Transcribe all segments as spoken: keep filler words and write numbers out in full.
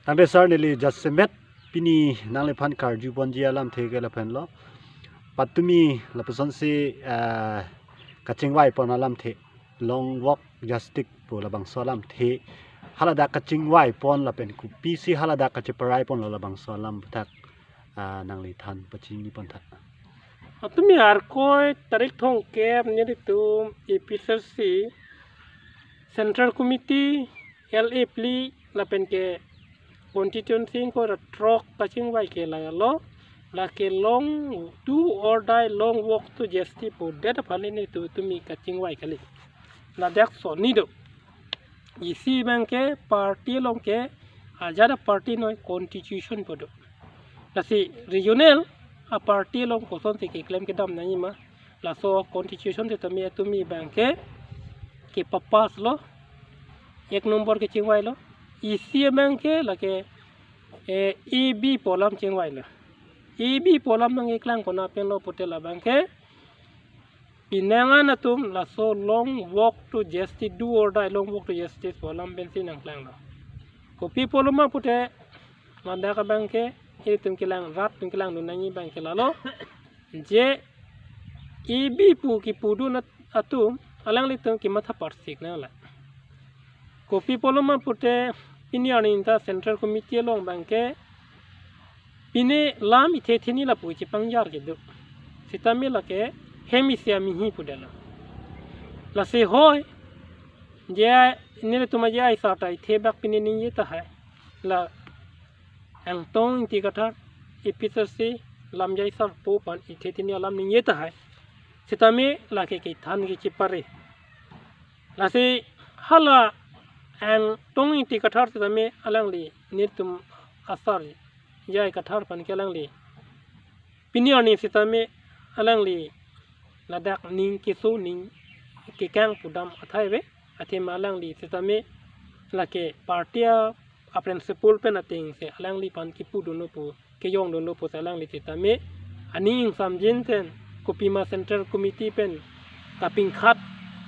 Tangte sir, neli jasemet pini nangliphan karjuponji alamthe ke lahenlo. Patumi lapusonsi, eh, kachingvaipon alamthe. Long walk justice pu labangso alamthe. Haladak kachingvaipon lapen kopisi haladak kacheparaipon lo labangso alam aputhak, ah, nangliphan pachiniponpo tha. Patumi Arkoi tarik thomkep nelitum A P H L C Central Committee, L A phli lapen ke constituency ingkoi ra throk kachingvai ke lalo, lake long do or die, long walk to justice pudet aphan nelitum tumi kachingvai kali. Ladak sonni do. Isi abangke party along ke ajat a-party noi, constitution pu do. Lasi regional a-party along kosonsi keklem kedam nangji ma, laso constitution sitame atumi abangke kepapass lo, ek nombor kechingvailo. Isi abangke lake, eh, A B pu alam chingvailo. A B pu alam nangkeklang konat pen lo pute labangke penang an atum laso long walk to justice, do or die, long walk to justice pu alam pensi nangklanglo. Kopi pulo ma pute, ladak abangke ilitum kelang, rat atum kelangdun nangji abangke lalo, je A B pu kepudun at-, atum alanglitum kematha parsik nanglo. Kopi pulo ma pute, pini arni ta Central Committee along abangke pine lam ithe theni lapu chepangjar kedo. Sitame lake hem isi amihi pudetlo. Lasi hoi, je nelitum aja aisar ta ithebak pine ningje tahai, la Angtong Ingti Kathar, A P H L C Lamjai Sarpo aphan ithe theni alam ningje tahai. Sitame lake kethan kechepare. Lasi hala Angtong Ingti Kathar sitame alangli nelitum asar Jai Kathar aphan ke alangli pini arni sitame alangli ladak ning keso ning kekang pudam athai ave. Athema alangli sitame lake party a, a-principle pen atengsi alangliphan kepudunlo pu, kejongdunlo pusi alangli sitame aning ingsamjin pen kopima Central Committee pen kapingkhat,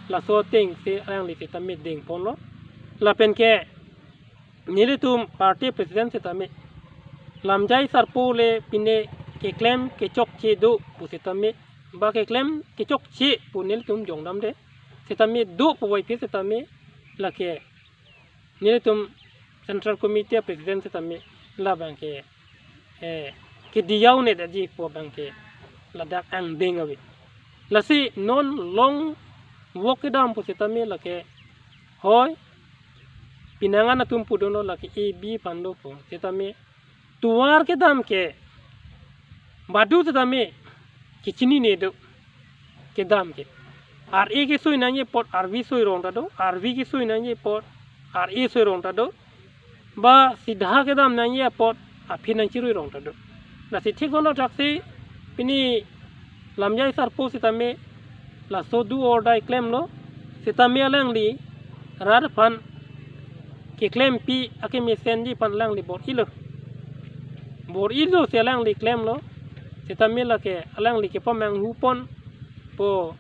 laso atengsi alangli sitame dengponlo. Lapen ke nelitum party president sitame Lamjai Sarpo le pine keklem kechokche do pu sitame, ba keklem kechokche pu nelitum jongdamde, sitame do puvoiphit sitame lake nelitum Central Committee president sitame labangke, eh, kediyaune daji pu abangke ladak angdeng ave. Lasi non long walk kedam pu sitame lake hoi, penang an atum pudunlo lake A B aphan do pu sitame tovar kedam ke badu sitame kechinine do kedam ke. R A kesoi nangji apot R V soi rong ta do, R V kesoi nangji apot R A soi rong ta do, ba sidha kedam nangji apot aphi nangchirui rong ta do. Lasi thik kono thaksi pini Lamjai Sarpo sitame laso do or die klemlo, sitame alangli rat aphan keklempi akemesenji aphan alangli bor-ilo. Bor-ilo si alangli klemlo, sitame lake alangli kepamanghupon pu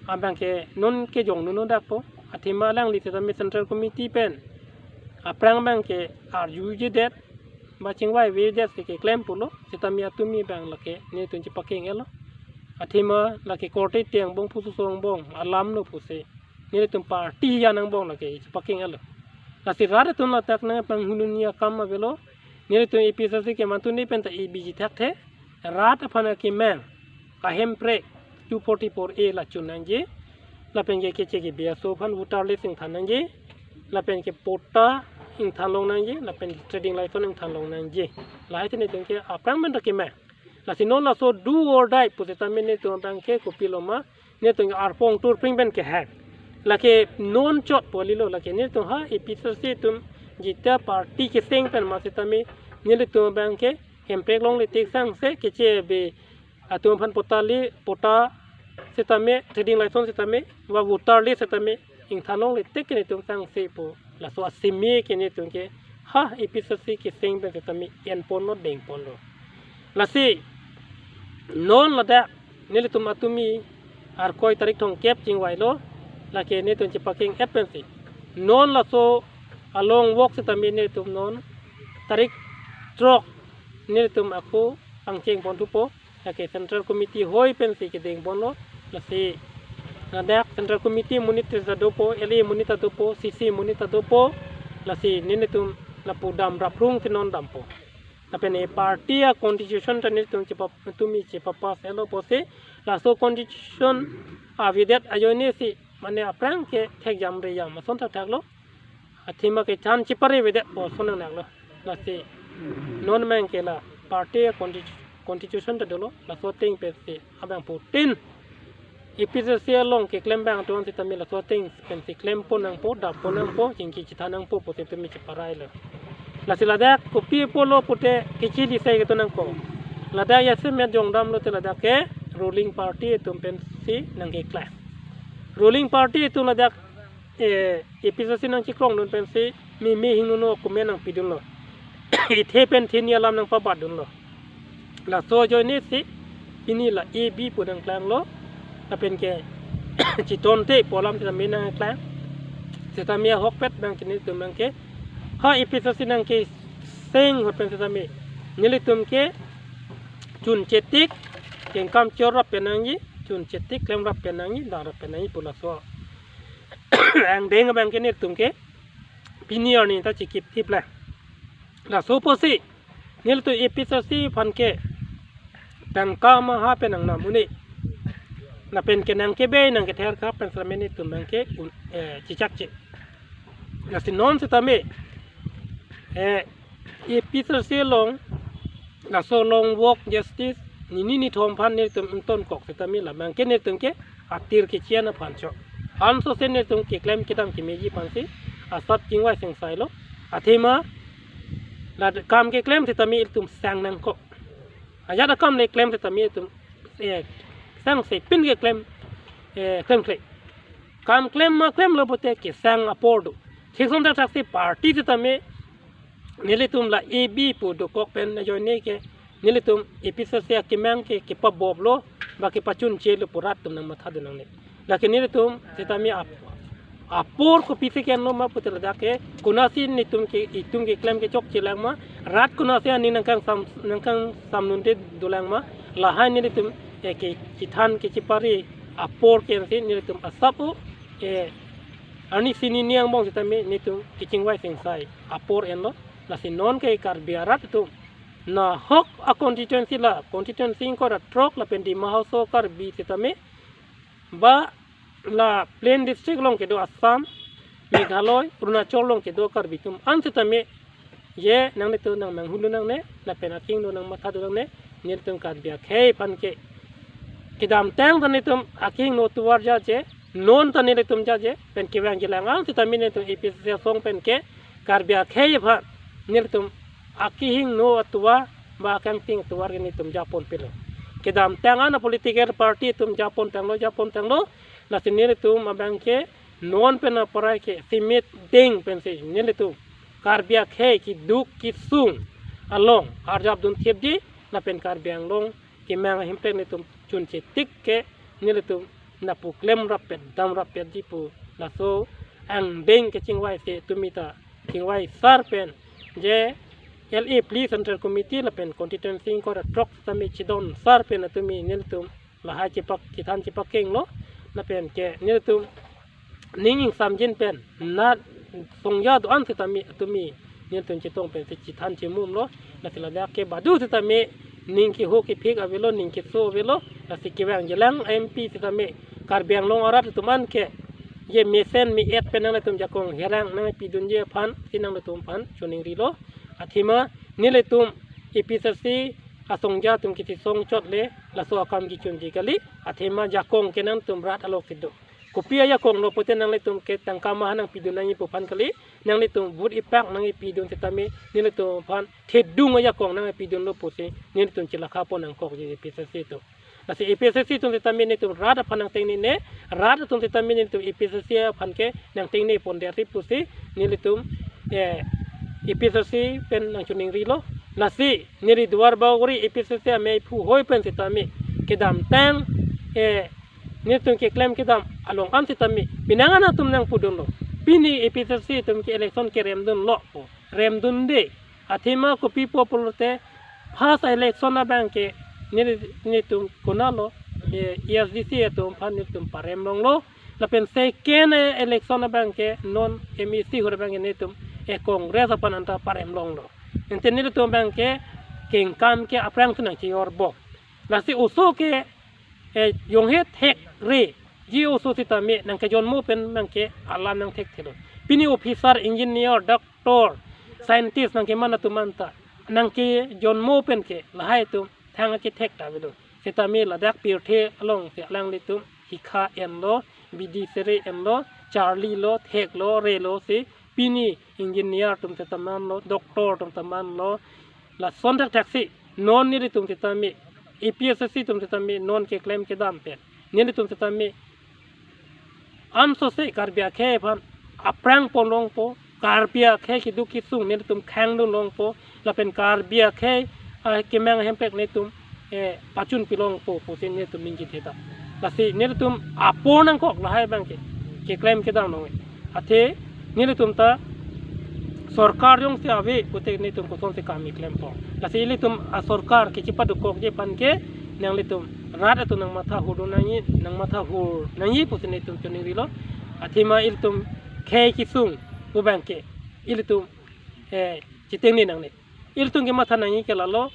abangke non kejongdun-o dak pu, athema alangli sitame Central Committee pen aphrang abangke arjujedet, ba chingvaivedet si keklem pulo, sitame atumi abang lake nelitum chepakeng-etlo. Athema lake korte te angbong pusu so angbong alam no pusi nelitum party hiya angbong lake chepakeng-etlo. Lasi rat atum ladak nangpanghununi akam avelo, nelitum A P H L C kemantu ni penta A B G thak the, rat aphan akemang, kahemprek two forty-four A la chun nangji, lapen ke keche kebe aso aphan voter list ingthan nangji, lapen ke patta ingthan long nangji, lapen trading license ingthan long nangji. Lahai si nelitum ke aphrang pen ta kemang. Lasi non laso do or die pu sitame nelitum abangke kopilo ma, nelitum arpong turpring pen kehang. Lake non chot pu kalilo, lake nelitum ha A P H L C atum jita party keseng pen ma sitame nelitum abangke hemprek longle teksang se keche be atum aphan patta li, patta sitame, trading license sitame, ba voter list sitame ingthan longle tek ke nelitum sangse pu laso aseme ke nelitum ke ha A P H L C keseng pen sitame enponlo, dengponlo. Lasi non ladak nelitum atumi Arkoi tarik thomkep chingvailo, lake nelitum chepakeng-et pensi non laso a-long walk sitame nelitum non tarik throk nelitum ako angcheng pon thupo, lake Central Committee hoi pensi kedeng ponlo, lasi ladak Central Committee monit ta dopo, L A monit ta dopo, C C monit ta dopo, lasi nelitum lapu dam raprung si non dampo. Lapen e party a constitution ta nelitum chepa, tumi chepa pass etlo pusi, laso constitution avedet ajoine si, mane aphrang ke thekjam rejam ason thakthak lo. Athema ke chan chepare avedet pu ason nanglo. Lasi non abang ke la party consti-, constitution ta dolo, laso ateng pensi abangphutin A P H L C along keklem abang atum sitame laso ateng pensi klem pon nangpo, dap pon nangpo, chingki chethan nangpo pusi tumi cheparai lo. Lasi ladak kopi apotlo pute kechili sai keton nangpo. Ladak jasemet jongdam lote ladak ke ruling party atum pensi nangkeklem. Ruling party atum ladak, eh, A P H L C nangchekrongdun pensi meme hingno no kume nangpidunlo. Ithe pen thini alam nangpabatdunlo. Laso ajoine si pini la A B pu nangklanglo. Lapen ke chithon te pu alam sitame nangklang. Sitame ahokpet abang ke nelitum abang ke, ha A P H L C nangkeseng ahut pen sitame nelitum ke chunche tik, kengkam chor rap pen nangji, chunche tik klem rap pen nangji, dam rap pen nangji pu laso angdeng abang ke nelitum ke pini arni ta chikip thip le. Laso pusi nelitum A P H L C aphan ke tangka maha pen nangnam un-e. Lapen ke nangkebe nangkether kap pen sitame nelitum abang ke un-, eh, chechakche. Lasi non sitame, eh, A P H L C along laso long walk justice nini nithom aphan nelitum ingtonkok sitame la abang ke nelitum ke atir kechian aphan cho. Anso si nelitum keklem kedam kemeji aphansi asap chingvai singsailo. Athema la kam keklem sitame ilitum sang nangkok. Ajat akam le klem sitame ilitum, eh, sangse pin keklem, eh, klemkle. Kam klem ma klemlo pute kesang apor do. Thik ason thakthak si party sitame nelitum la A B pu dokok pen ajoine ke nelitum A P H L C akemang ke kepaboplo, ba kepachunchelo pu rat atum nangmathadun nangne. Lake nelitum sitame ap-, apor kopisi kenlo ma pute ladak ke, konasi nelitum ke, itum keklem kechokche lang ma, rat konasi aning nangkangsam, nangkangsamnunde dolang ma, lahai nelitum, eh, ke chethan kechepare apor ke ansi nelitum asap o, eh, arnisi hini angbong sitame nelitum kechingvai singsai apor enlo. Lasi non ke Karbi arat atum nahok a constituency la, constituency ingkoi ra throk lapen Dima Hasao Karbi sitame, ba la plain district along kedo Assam, Meghalaya, Arunachal along kedo Karbi atum an sitame, je nanglitum nangmanghulun nangne, lapen akehingno nangmathadun nangne, nelitum Karbi akhei aphan ke kedamtang ta nelitum akehingno atovar jaje, non ta nelitum jaje, pen kevang kelang an sitame nelitum A P H L C asong pen ke Karbi akhei aphan nelitum akehingno atovar ba akangting atovar ke nelitum japon pilo. Kedamtang an a political party atum japon tanglo, japon tanglo, lasi nelitum abang ke non pen aparai ke simit ding pensi nelitum Karbi akhei keduk kesung along arjapdun thipji, lapen Karbi Anglong kemang ahempet nelitum chunche tik ke nelitum lapu klem rappet dam rappetji pu laso angdeng kechingvai si tumi ta chingvai sar pen, je L A phli Central Committee lapen constituency ingkoi ra throk sitame chedon sar pen atumi nelitum lahai chepak chethan chepakenglo, lapen ke nelitum ning ingsamjin pen na songja do-an sitame atumi nelitum chetong pensi chethan chemumlo. Lasi ladak ke badu sitame ning keho kephik avelo, ning keso avelo, lasi kevang jelang M P sitame Karbi Anglong arat atum an ke je mesen me-et pen nanglitum jakong herang nangpidunji aphan si nanglitum aphan choningrilo. Athema nelitum A P H L C asongja atum kisi song chot le laso akam kechunji kali. Athema jakong ke nangtum rat along si do. Kopi ajakong lo pute nanglitum ke tangka maha nangpidun nangji pu aphan kali, nanglitum vote ipak nangpidun sitame nelitum aphan thedung ajakong nangpidunlo pusi nelitum chelakha pon nangkokji A P H L C atum. Lasi A P H L C atum sitame nelitum rat aphan nangtengnene, rat atum sitame nelitum A P H L C aphan ke nangtengne pondet ri pusi nelitum, eh, A P H L C pen nangchoningrilo. Lasi neli Duarbagori A P H L C amei phu hoi pen sitame kedamtang, eh, nelitum keklem kedam along an sitame penang an atum nangpudunlo, pini A P H L C atum ke election keremdunlo pu. Remdunde. Athema kopi po pulote first election abang ke neli, nelitum konatlo, eh, A S D C atum aphan nelitum parem longlo. Lapen second, eh, election abang ke non M A C ahut abang ke nelitum, eh, Congress aphan anta parem longlo. Ante nelitum abang ke kengkam ke aphrang si nangchejor bom. Lasi oso ke, eh, jonghe thekre ji oso sitame nangkejonmo pen abang ke alam nangthekthelo. Pini officer, engineer, doctor, scientist nangkeman atum anta nangkejonmo pen ke lahai atum thang akethek ta avelo. Sitame ladak pirthe alongsi alanglitum hikha enlo, bidi sere enlo, charlilo, theklo, relo si pini engineer atum seta manlo, doctor atum seta manlo, lason thakthak si non nelitum sitame, A P S S C atum sitame non keklem kedam pen nelitum sitame ansose Karbi akhei aphan aphrang pon longpo, Karbi akhei keduk kesung nelitum khangdun longpo, lapen Karbi akhei, ah, kemang hemprek nelitum, eh, pachunpi longpo pusi nelitum ningje theda. Lasi nelitum apor nangkok lahai abang ke keklem kedam long. Athe nelitum ta sorkar jongsi ave pute nelitum kosonsi kam keklem po. Lasi ilitum asorkar kechepadukokji aphan ke nanglitum rat atum nangmatha hurdun nangji, nangmatha hur nangji pusi nelitum choningrilo. Athema ilitum khei kesung pu abang ke ilitum, eh, chitengne nangne. Ilitum kematha nangji ke lalo,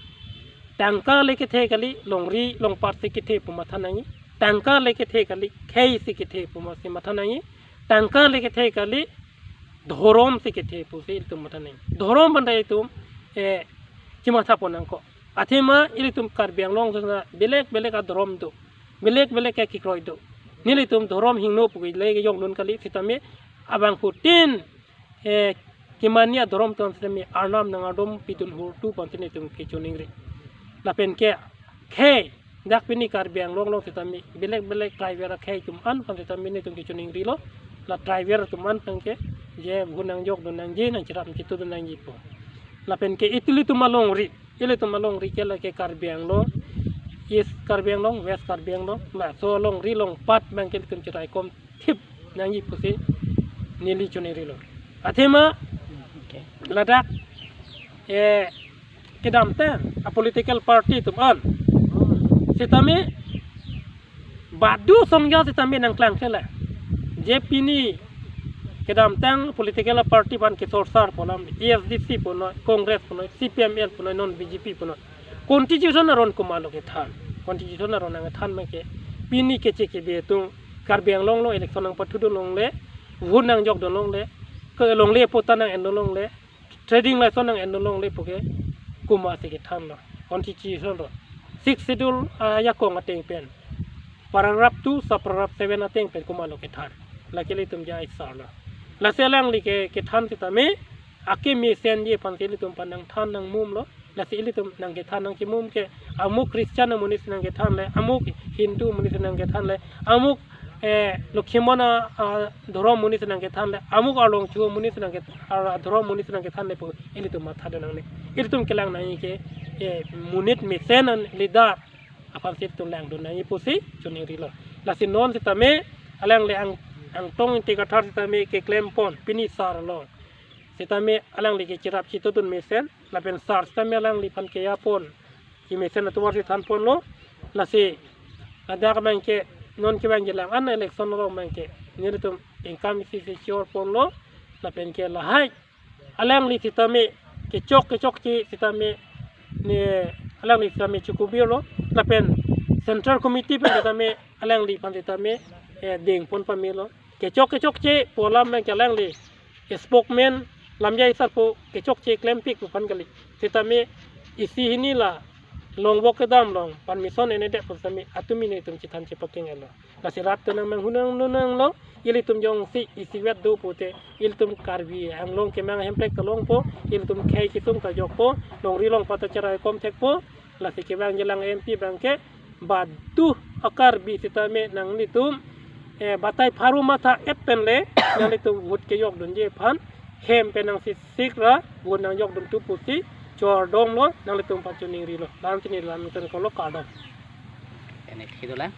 tangka le kethe kali, longri longpat si kethe pu matha nangji. Tangka le kethe kali, khei si kethe pu ma si matha nangji. Tangka le kethe kali, dhorom si kethe pusi ilitum matha nangji. Dhorom aphan ta ilitum, eh, chematha pon nangkok. Athema ilitum Karbi Anglong sona belek belek adhorom do, belek belek kekroi do. Nelitum dhorom hingno pu le kejongdun kali, sitame abangphutin, eh, kemani adhorom atum sitame Arnam nang-ardom pidun hurtu aphan si nelitum kechoningri. Lapen ke khei, dak pini Karbi Anglong along sitame belek belek tribal akhei atum an aphan sitame nelitum kechoningrilo. La tribal atum an abang ke je hu nangjokdun nangji, nangcherap chetudun nangji po. Lapen ke ilitum alongri, ilitum alongri ke lake Karbi Anglong East, Karbi Anglong West, Karbi Anglong, laso alongri longpat abang ke ilitum cheraikom thip nangji pusi neli choningrilo. Athema, okay, ladak, eh, kedamtang a political party atum an sitame badu songja sitame nangklang sela. Je pini kedamtang political party aphan kesorsar pu alam, A S D C punoi, Congress punoi, C P M L punoi, non B J P punoi. Constitution aron komatlo kethan? Constitution aron nangthan abang ke pini keche kebe atum Karbi Anglong along election nangpathudun longle, vote nangjokdun longle, ke longle patta nang-endun longle, trading license nang-endun longle puke komatsi kethanlo? Constitution lo, Sixth Schedule, ah, ajakong ateng pen, paragraph two, subparagraph seven ateng pen komatlo kethan? Lake ilitum ja isarlo. Lasi alangli ke kethan sitame akeme senji aphan si ilitum aphan nangthan nangmumlo. Lasi ilitum nangkethan nangchemum ke amuk Christian amonit si nangkethan le, amuk Hindu amonit si nangkethan le, amuk, eh, Lokhimon a, adhorom amonit si nangkethan le, amuk Arlong Chu amonit si nangket-, a, adhorom amonit si nangkethan le pu ilitum mathadun nangne. Ilitum kelang nangji ke, eh, monit mesen an leader aphan si ilitum langdun nangji pusi choningrilo. Lasi non sitame alangli Ang-, Angtong Ingti Kathar sitame keklem pon pini sar along. Sitame alangli kecherap chetudun mesen, lapen sar sitame alangliphan keja pon kemesen atovar si than ponlo. Lasi ladak abang ke non kevangji lang an election along abang ke nelitum income isi si chor ponlo. Lapen ke lahai alangli sitame kechok kechokche sitame ne alangli sitame chukubirlo. Lapen Central Committee pen sitame alangliphan sitame, eh, dengpon pamelo. Kechok kechokche pu alam abang ke alangli spokesman lamjai sarpo kechokche klempik pu aphan kali. Sitame isi hini la longvok kedam along permission enedetpo sitame atumi nelitum chethan chepakeng-etlo. Lasi rat atum nang manghu nang nu nanglo, ilitum jongsi isivet do pute, ilitum Karbi Anglong kemang hemprek ta longpo, ilitum khei kesung ta jokpo, longri longpat ta cheraikom thekpo. Lasi kevangji lang M P abang ke badu a-Karbi sitame nanglitum, eh, batai pharo matha-et pen le nanglitum vote kejokdunji aphan hem pen nangsisikra vote nangjokdun tu pusi chordomlo, nanglitum aphan choningrilo. Lam chini lam pen kolo, kardom. Ene thidula.